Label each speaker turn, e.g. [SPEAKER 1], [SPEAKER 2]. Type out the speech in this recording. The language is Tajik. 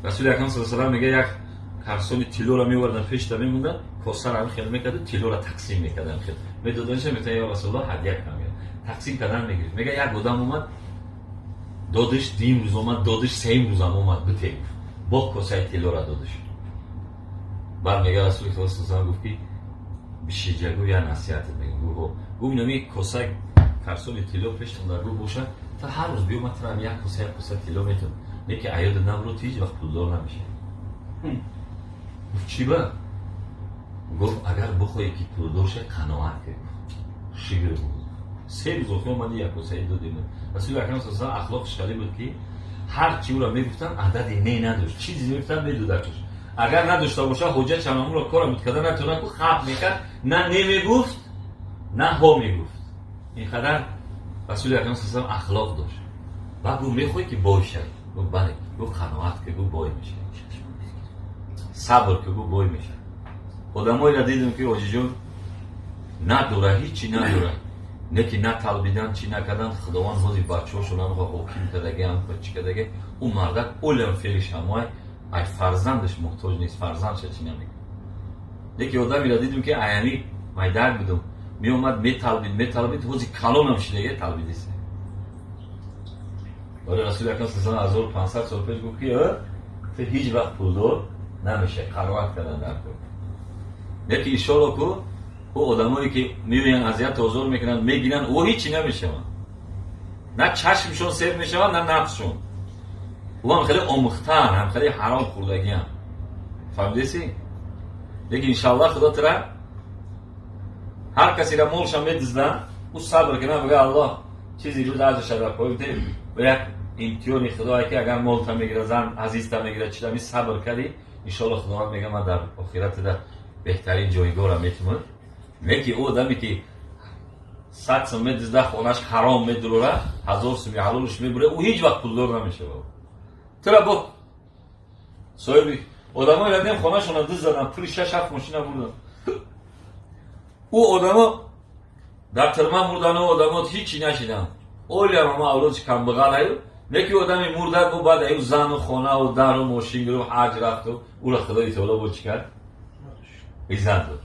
[SPEAKER 1] Расули Акрам саллаллоҳу алайҳи васаллам мега, як карсони тиллоро меовардан, пешта мемондан, косара ҳам хел мекарду, тиллоро тақсим мекардан, хел медоданша, мегуфтан: «Ё Расулуллоҳ, ҳадя кунам». Тақсим кардан мегирифт. Мега, як одам омад, додиш, дуюм рӯз омад, додиш, сеюм рӯзам омад, бите гуфт, бо косаи тиллоро додиш. Баъд мега, Расули Худо саллаллоҳу гуфт, ки бишиҷа, гуфт, я насиҳатет мегӯм. Гуфт, гуфт, инами косаи карсони тилло пештон дар гуфт бошад, та ҳар рӯз биё, ман тарам як коса, як коса тилло метавон, леки аёда набро, ту ҳеҷ вақт пулдор намешавӣ. Гуфт: «Чӣ ба?» Гуфт: «Агар бихоҳӣ, ки пулдор шавӣ, қаноат кунӣ, шукр буд. 3 рӯз охир омади, як косаи додем». Расули Акрам саллаллоҳу алайҳи ахлоқш хеле буд, ки ҳар чи ӯро мегуфтанд, адади не надошт. Чизе мегуфтанд, медодакш. Агар надошта боша, ҳоҷат чанамуро кора буд карда натавона, ку хаб мекард, на не мегуфт, на ҳо мегуфт. Ин қадар Расули Акрам саллаллоҳу алайҳи ахлоқ дошт. Баъд гуфт: «Мехоҳӣ, ки бой шавӣ?» Гуфт: «Бале». Гуфт: «Қаноат ки», гуфт, «бой мешавӣ. Сабр ки», гуфт, «бой мешавӣ». Одамоеро дидем, ки ҳоҷиҷон, надора, ҳичи надора, не ки на талбидан, чӣ накардан, Худованд ҳози бачаҳошон ҳам ҳоким кардаги, ҳам чӣ кардаги. Ӯ мардак олям фелиш ҳамоай, ай фарзандаш муҳтоҷ нест, фарзандша чӣ намекунад. Леки одамеро дидем, ки аями майдак будум, меомад, металбид, металбид, ҳози калонам шидаге, талбидист. Вале Расули Акрам саллаллоҳу 1500 сол пеш гуфт, ки ту ҳеҷ вақт пулдор намешавӣ, қаноат кардан дар кор. Леки иншоалло ку ӯ одамое, ки меоянд, азият озор мекунанд, мегиранд, ӯ ҳичи намешаванд, на чашмшон сер мешавад, на нафсшон. Ӯ ҳам хеле омӯхтаан, ҳам хеле ҳаром хӯрдагиам, фаҳмидеси? Лекин иншоаллоҳ Худо тира ҳар касеро молша медизданд, ӯ сабр кунад, мега: «Аллоҳ чизи рӯз аҷрша дар пои». Як имтиҳони Худое, ки агар молта мегирад, зан азизта мегирад, чидами сабр кардӣ, иншоалло Худованд мега: «Ман дар охиратида беҳтарин ҷойгоҳро метимад». Леки ӯ одаме, ки 100 сум медизда, хонаш ҳаром медурора, 1000 суми ҳалолш мебура, ӯ ҳеҷ вақт пулдор намешавад. Тура бо соҳиби одамое дидем, хонашона диз задан, пули шаш ҳафт мошина бурдан. Ӯ одамо дар тирма мурдану одамо ҳичи нашиданд. Олиам ҳама авлодш камбағалаю. Леки одами мурда бу, баъд аю зану хонаву дару мошин гирифт, ҳаҷ рафту, ӯро Худои таоло бо чӣ кард? Иззат дод.